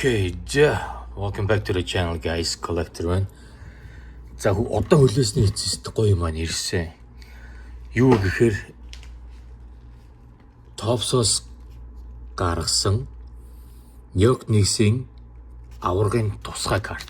Okay, за, welcome back to the channel, guys. Collector байна. За, удаан хүлээсний эцэст гоё маань ирсэн. Юу гэхээр Topps-оос гаргасан New York Knicks-ийн аваргын тусгай карт.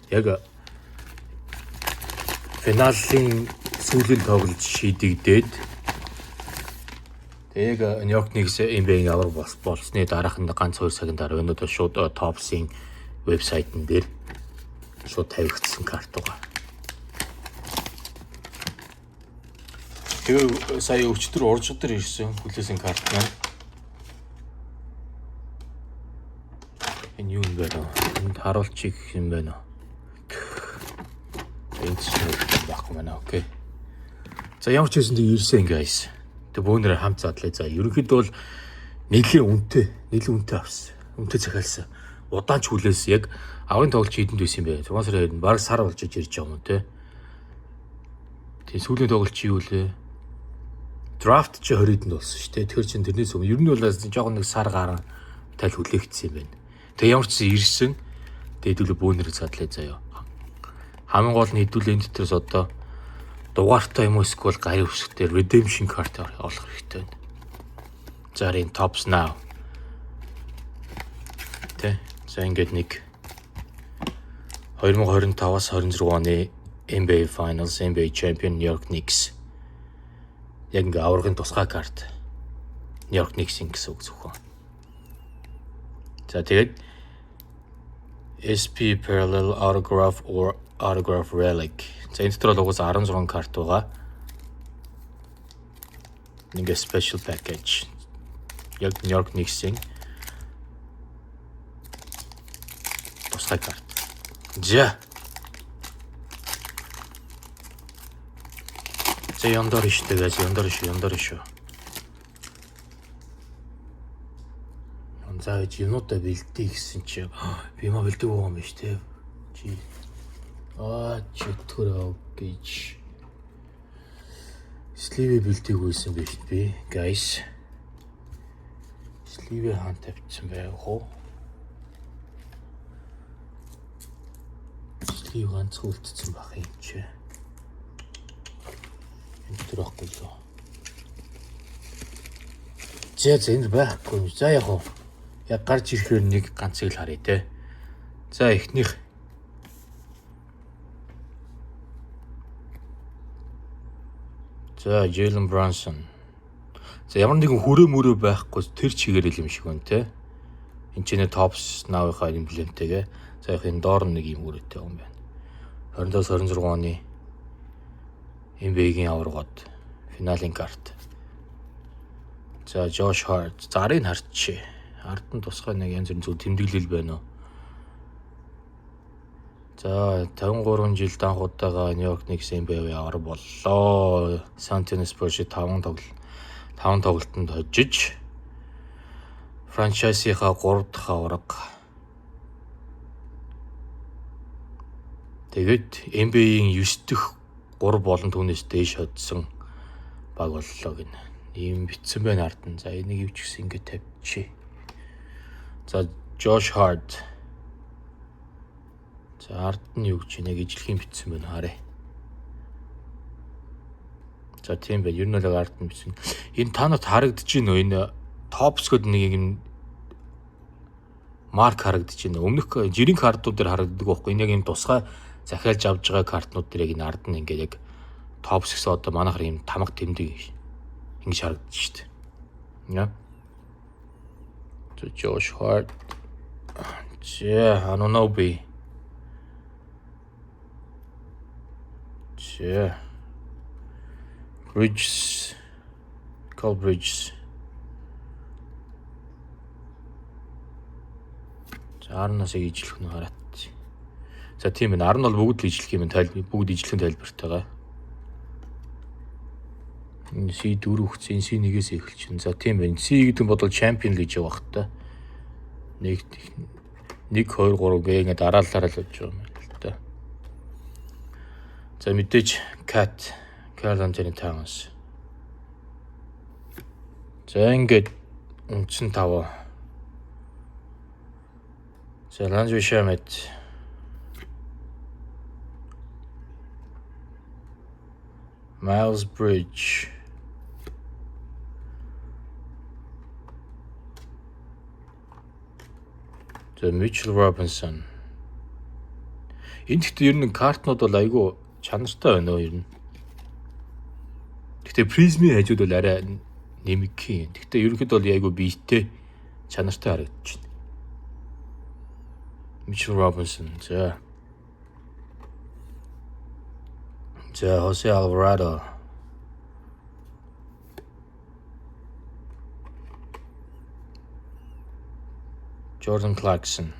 Яг финалийн сүүлийн тоглолт шийдэгдээд, тэг яг New York Knicks NBA-ийн аварга болсны дараах нь ганц 2 цагийн дараа өнөөдөр шууд Topps-ийн вебсайтн дээр шууд тавигдсан карт байгаа. Тэгээ сая өчтөр уржигдар ирсэн хүлээсэн карт маань. Энэ юу юм бэ? Энд харуулчих юм байна уу? Энэ ч байхгүй байна. Okay. За, ямар ч байсан тэг ирсэн, guys. Тэг бөөнөрөө хамт задлаа. За, ерөнхийдөө бол нэлээд үнэтэй авсан. Үнэтэй захиалсан. Удаан ч хүлээс, яг аврын тоглолт хийдэнд байсан юм бэ. 6 сарын 2-нд, бараг сар болж ирж байгаа юм уу те. Тийм, сүүлийн тоглолт чи юу лээ? Драфт чи 20-нд болсон шүү дээ. Тэгэхээр чин тэрнээс өмнө ер нь бол жоохон нэг сар гарan тайл хүлээгдсэн юм байна. Тэг ямар ч зэн ирсэн. Тэг хэдүүлээ бөөнөрөө задлаа заяа. Хамгийн гол нь хэдүүлээ энэ дотроос одоо дугаартай юм уу, эсвэл гарын үсгтээр redemption card олох хэрэгтэй байна. За, энэ Topps Now. Тэ. За, ингээд нэг 2025-аас 26 оны NBA Finals, NBA Champion New York Knicks. Яг ингээ аваргын тусгай карт. New York Knicks-ийн гэсэн үг зөвхөн. За, тэгээд SP Parallel Autograph or Autograph Relic. За, энэ дотор бол угаасаа 16 карт байгаа. Нэг special package. Яг New York Knicks-ийн тусгай карт. За. За, яндор шүү дээ, guys, яндор шүү, яндор шүү. За, гэж юмнуудаа бэлдээ гэсэн чи би юм бэлдэг байгаа юм биш те. Чи аа чөтгөр гэж sleeve бэлдээг байсан биш би, guys. Sleeve хаан тавьчихсан байв хоо? Sleeve ганцхан үлдсэн байх юм чи. Энэ төр байхгүй лөө. За, энэ байхгүй. За, яг уу. Яг гарч ирэхээр нэг ганцыг л харъя те. За, эхнийх. За, Jalen Brunson. За, ямар нэгэн хүрээ мөрөө байхгүй, тэр чигээр л юм шиг байна те. Энд чинь Topps Now-ынхаа эмблемтэйгээ. За, яг энэ доор нэг юм хүрээтэй юм байна. 25 26 оны NBA-гийн аваргад финалийн карт. За, Josh Hart. За, арын харчээ. Ард нь тусгай нэг янз бүрийн зүйл тэмдэглэл байна уу? За, 53 жил анх удаага New York Knicks NBA аварга боллоо. San Antonio Spurs 5 тоглолт 5 тоглолтод хожиж franchise-ийнхаа 3 дахь аварга. Тэгээд NBA-ийн 9 дэх 3 болон түүнээс дээш хоцсон баг боллоо гинэ. Ийм битсэн байна ард нь. За, энийг юу ч гэсэн ингэ тавьчих. За, Josh Hart. За, ард нь юу гэж нэг ижлэхийн битсэн байна, харъя. За, тийм байна. Ер нь бол ард нь битсэн. Энэ та нарт харагдаж байна уу? Энэ Topps гээд нэг юм марк харагдаж байна. Өмнөх жирийн картууд дээр харагддаг байхгүй. Энэ яг юм тусгай захиалж авч байгаа картнууд дээр яг энэ ард нь ингээд яг Topps гэсэн одоо манайхаар юм тамга тэмдэг ингэж харагдаж шүү дээ. Яа. За, Josh Hart. За, Anunoby. За. Bridges. Cole Bridges. За, 10-наас яг ижлэх нь хараад. За, тийм байна. 10 бол бүгд л ижлэх юм тайл, бүгд ижлэхэн тайлбартайгаа. Энэ C4 өгсөн, C1-ээс эхэлчихнэ. За, тийм байна. C гэдэг нь бодвол champion л гэж байгаа бах та. 1 1 2 3 гэ ингээд дараалалаараа л болж байгаа юм байна л да. За, мэдээж Cat, Karl Anthony Towns. За, ингээд үндсэн 5. За, Landry Shamet. Miles Bridge. За, Mitchell Robinson. Энэ гэхдээ ер нь картнууд бол айгүй чанартай байна уу ер нь. Гэхдээ Prizm ийн хажууд бол арай нэмэгхэн. Гэхдээ ерөнхийдөө бол айгүй биетэй, чанартай харагдаж байна. Mitchell Robinson. За. За, Jose Alvarado. Jordan Clarkson.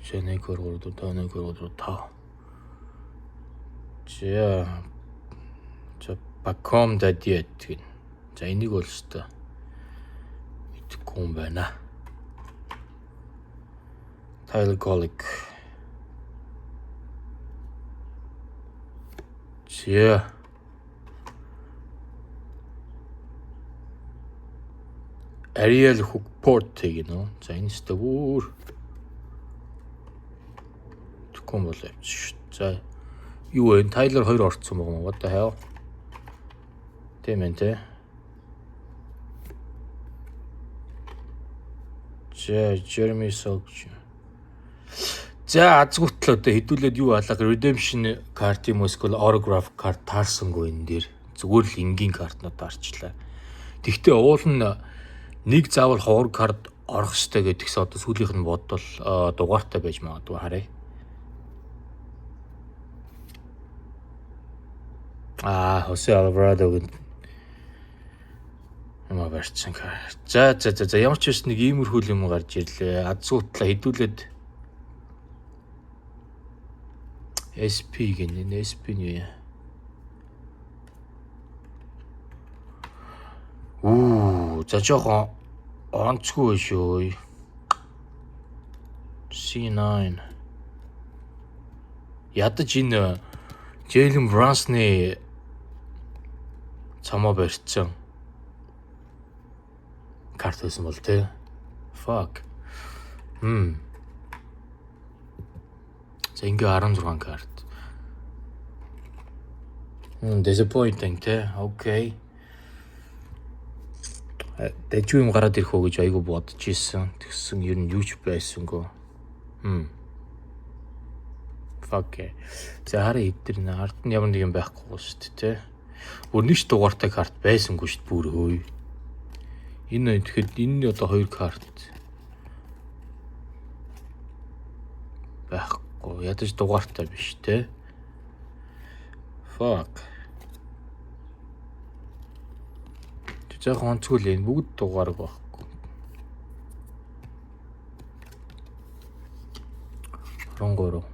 За, 1 2 3 4 5 1 2 3 4 5. За. За, Pacome Dadiet гэн. За, энийг бол өстой мэдэхгүй юм байна. Tyler Kolek. За. Ariel Hukporti гэнэ. За, энэ өстой бүр тэгэхгүй бол явчих шүү. За, юу вэ? Tyler 2 орцсон байгаа юм. What the hell? Тийм ээ, те. За, Jeremy Sochan. За, азгүйтэл одоо хэдүүлээд юу алга redemption карт юм уу, эсвэл autograph карт таарсангүй энэ дээр. Зүгээр л энгийн картнууд арчлаа. Тэгвэл уул нь нэг заавал ховор карт орох ёстой гэдгээс одоо сүүлийнх нь бодвол дугаартай байж магадгүй, харъя. Аа, Хосе Алварадо гэн юм барьсан карт. За, ямар ч байсан нэг иймэрхүү юм гарч ирлээ. Азгүйтлээ хэдүүлээд SP гэнэ, энэ SP нь юу юм? Үу, за, жоохон онцгүй шүү. C9. Ядаж энэ Jalen Brunson-ы цомоо барьсан карт байсан бол те. Fuck. Хм. За, ингээ 16 карт. Disappointing те. Okay. Дэжүү юм гараад ирэх үү гэж айгу бодож исэн. Тэгсэн ер нь юу ч байсангүй. Хм. Fuck. За, хараа, эдэр нэ ард нь ямар нэг юм байхгүй шүү дээ те. Бүр нэг ч дугаартай карт байсангүй шүү дээ бүр хөөе. Энэ тэгэхэд энэ одоо хоёр карт байхгүй. Ядаж дугаартай биш те. Fuck. Жаахан онцгүй л энэ бүгд дугаарг байхгүй. 13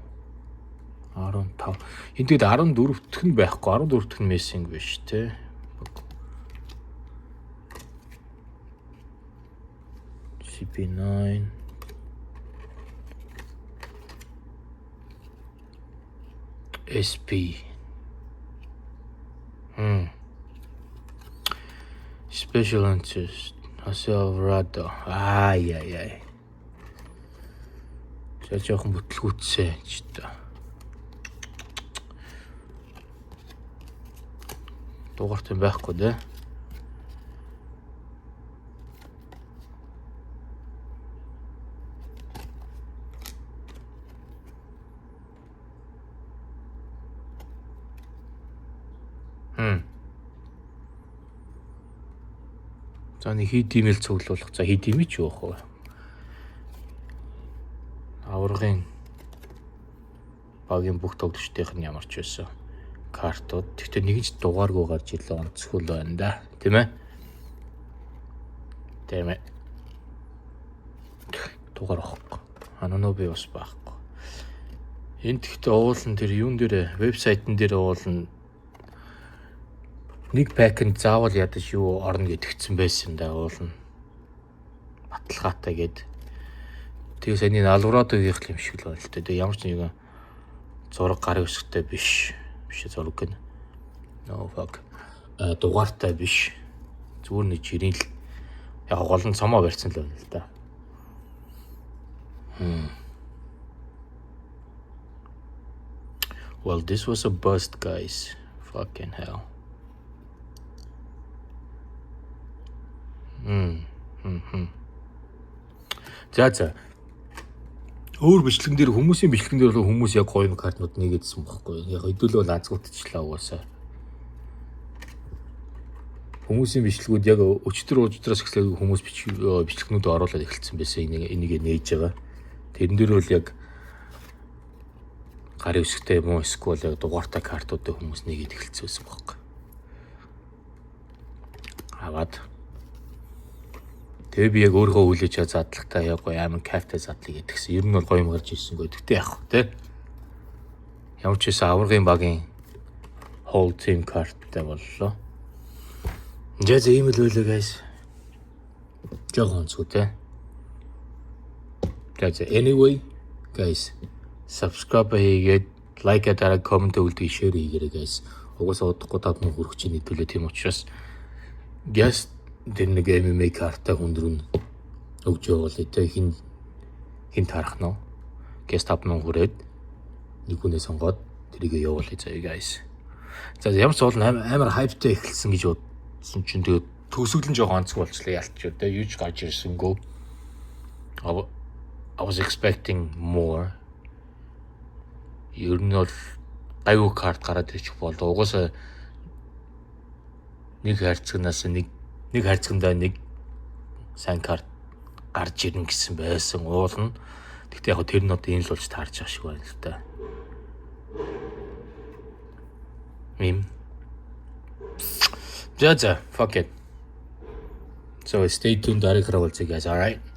15. Энд тэгээд 14 дэх нь байхгүй. 14 дэх нь missing биш те. CP9. SP. Special interest. Jose Alvarado. Ай яй яй. За, жоохон бүтлгүүтсэ ч та. Дугаартай байхгүй дээ. Хм. За, нэг хэд имэйл цуглуулах. За, хэд имэж юу вэ? Аваргын багийн бүх тоглогчдын нь ямар ч байсан картууд. Гэхдээ нэг ч дугааргүй гарч ирлээ, онцгүй л байна да. Тийм ээ? Тийм ээ. Дугаар авахгүй. Anunoby бас байхгүй. Энд гэхдээ уулан тэр юун дээр, вебсайтн дээр уулан нэг pack энд заавал ядаж юу орно гэдгцэн байсан да уулна. Баталгаатай гэд. Тэгээ саяны Алварадогийнх юм шиг л байна л да. Тэгээ ямар ч нэгэн зураг гарын үсгтэй биш. Биш зураг гэнэ. No fuck. Дугаартай биш. Зүгээр нэг жирийн л яг гол нь цомоо барьсан л байна л да. Well, this was a bust, guys. Fucking hell. За. Өөр бичлэгэн дээр, хүмүүсийн бичлэгэн дээр бол хүмүүс яг гоё картнууд нэгээдсэн бохгүй. Яг хэдүүлээ бол азгуутчлаа угаасаа. Хүмүүсийн бичлэгүүд яг өчтөр уждраас эхлээд хүмүүс бичлэгнүүд оруулаад эхэлсэн байсан. Энийг нээж байгаа. Тэрэн дээр бол яг гарын үсгтэй юм уу, эсвэл яг дугаартай картуудыг хүмүүс нэгээд эхэлсэн байсан бохгүй. Аваад. Тэгээ би яг өөрийнхөө хүлээж аваад задлагтаа яг гоё амар кайфтай задлыг гэдгсэн. Ер нь бол гоё юм гарч ирсэн гоо. Тэгтээ яг тэ. Ямар ч байсан аваргын багийн whole team карттай боллоо. За, ийм л байлаа, guys. Жохон онцгой те. За, anyway, guys, subscribe хийгээд, like дараа, comment үлдээ, share хийгээрэй, guys. Угаасаа удахгүй 5000 хүрэх чинь хэдүүлээ, тийм учраас guys, тэр нэг MMA картаа хүн рүү өгж явуулъя те, хин хин тарах нь. Guys, 5000 хүрээд нэг хүнээ сонгоод тэрийг явуулъя заяа, guys. За, ямар ч бол амар hype тай эхэлсэн гэж бодсон чинь тэгээд төгсгөл нь жоохон онцгой болчлаа ялч те, юу ч гарч ирсэнгүү. I was expecting more. Ер нь бол гайгүй карт гараад ирчих болоо. Угаасаа нэг хайрцагнаас нэг хайрцагандаа нэг сайн карт гарч ирнэ гэсэн байсан уулна. Гэхдээ яг тэр нь одоо энэ л болж таарч байгаа шиг байна л да. Мим. За, fuck it. So stay tuned, дараагаараа уулзъя, guys. All right.